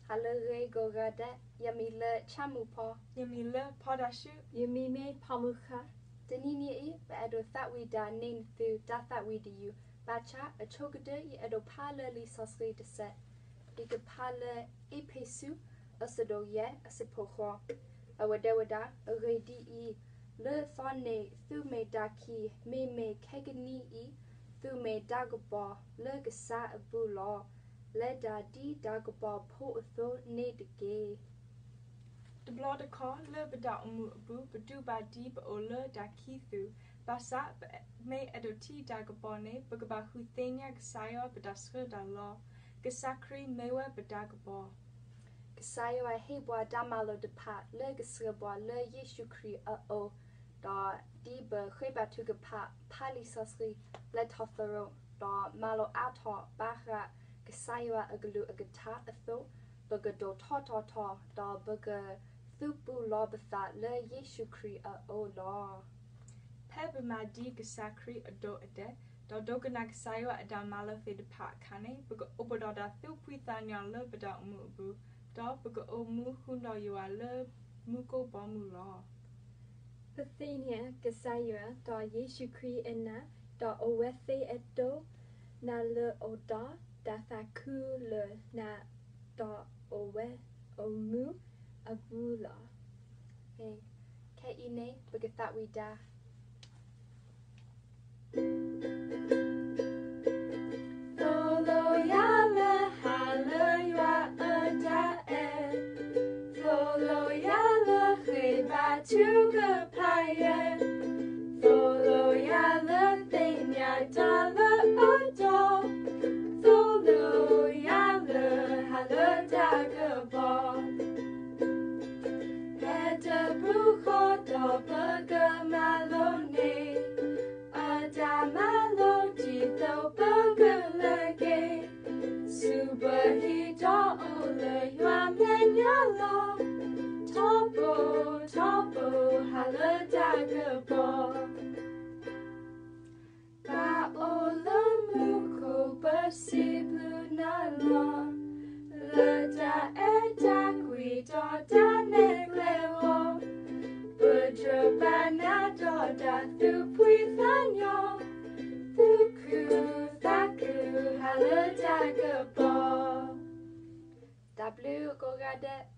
ဟါလၢအဂ့ၤကိးဂၤဒဲး, ယမံၤလၢဆၣ်မုၣ်ဖီ, ယမံၤလၢဖီတၢ်ဆှု, ယမံၤမ့ၢ်ဖီမုၢ်ဃၢ်. တနံၤအံၤ ပအဲၣ်ဒိးသးဝံၣ်ဒၣ်န့ၢ်နသုတၢ်သးဝံၣ်တယုၢ်, ဘၣ်ဆၣ်အဆိကတၢၢ် ယအဲၣ်ဒိးဖးလၢလံာ်စီဆှံတဆၢ, ယကဖးလၢအ့းဖ့းစူး အဆၢဒိၣ်ယဲၢ် အဆၢဖိဃိး, အဝဲတဲဝဲဒၣ်, အဂ့ၢ်ဒ်အံၤ, လၢသီန့ၣ်သုမ့ၢ်တၢ်ခံး, မ့မ့ၢ်ခဲကနံၣ်အံၤ သုမ့ၢ်တၢ်ကပီၤလၢကစၢ်အပူၤလီၤ. လဲၤတၢ်ဒ်တၢ်ကပီၤဖိအသိးန့ၣ်တက့ၢ်. တဘျီတခီၣ်လၢပတၢ်အိၣ်မူအပူၤ ပတူၢ်ဘၣ်ဒ်ပအိၣ်လၢတၢ်ခံးသူၣ်, ဘၣ်ဆၣ်ပမ့ၢ်အဲၣ်ဒိးထံၣ်တၢ်ကပီၤန့ၣ် ပကဘၣ်ဃုသ့ၣ်ညါကစၢ်ယွၤပတၢ်ဆှၢတၢ်လီၤ. ကစၢ်ခရံာ်မ့ၢ်ဝဲပတၢ်ကပီၤ. ကစၢ်ယွၤဟ့ၣ်ပှၤတၢ်မၤလိာ်တဖၣ်လၢကဆှၢပှၤလၢယ့ၣ်ၡူးခရံာ်အအိၣ်, ဒီးဒ်ပဃ့ဘါထုကဖၣ်ဖးလံာ်စီဆှံလၢထီၣ်သရိာ်, ဒီးမၤလိအါထီၣ်ဘၣ်ဃးကစၢ်ယွၤအကလုၢ်အကထါအသိး, ပကဒိၣ်ထီၣ်ထီထီၣ်, ဒီးပကသုးဘူးလီၤပသးလၢယ့ၣ်ၡူးခရံာ်အအိၣ်လီၤ. ဖဲပမၤဒ်ကစၢ်ခရံာ်အဒိအတဲာ်, ဒီးဒိကနၣ်ကစၢ်ယွၤအတၢ်မၤလိာ်သ့ၣ်တဖၣ်အခါန့ၣ်, ပကအိၣ်ပဒီးတၢ်သူၣ်ဖှံသးညီလၢပတၢ်အိၣ်မူအပူၤ, ဒီးပကအိၣ်မူဃုာ်ဒီးယွၤလၢမူခိၣ်ဘီမုၢ်လီၤ. ပသ့ၣ်ညါကစၢ်ယွၤဒီးယ့ၣ်ၡူးခရံာ်အနၢ်, ဒီးအဝဲသ့ၣ်အဒိ, နၤလၢအိၣ်ဒီးတၢ်သးခုလၢနၤ, ဒီးအိၣ်ဝဲအိၣ်မူအပူၤလီၤ. ခဲအံၤန့ၣ် ပကသးဝံၣ်တၢ်. သိၣ်လိယၤလၢဟါလၢယွၤအတၢ်အဲၣ်, သိၣ်လိယၤလၢဃ့ဘါထုကဖၣ်ယဲၢ်, သိၣ်လိယၤလၢသ့ၣ်ညါတၢ်လၢအတီ, သိၣ်လိယၤလၢဟါလၢတၢ်ကပီၤ. ဖဲတပူၤဃီဒီးပကမၤလိန့ၢ် အတၢ်မၤလိဒ်သိးပကလဲၤက့ၤ, ဆူပဟံၣ်ဒီးအိၣ်လၢယွၤမဲာ်ညါလီၤ. ထီဘိ, ထီဘိ, ဟါလၢတၢ်ကပီၤ. ဘၣ်အိၣ်လၢမူခိၣ်ပစံးဘျုးနၤလီၤ, လၢတၢ်အဲၣ်တၢ်ကွံဒီးတၢ်နဲၣ်ကျဲအဂီၢ်, ပကြၢးဘၣ်နၤဒီးတၢ်သူၣ်ဖှံသးညီ, သူၣ်ခုသးခု ဟါလၢတၢ်ကပီၤ. တၢ်ဘျုးကိးဂၤဒဲး.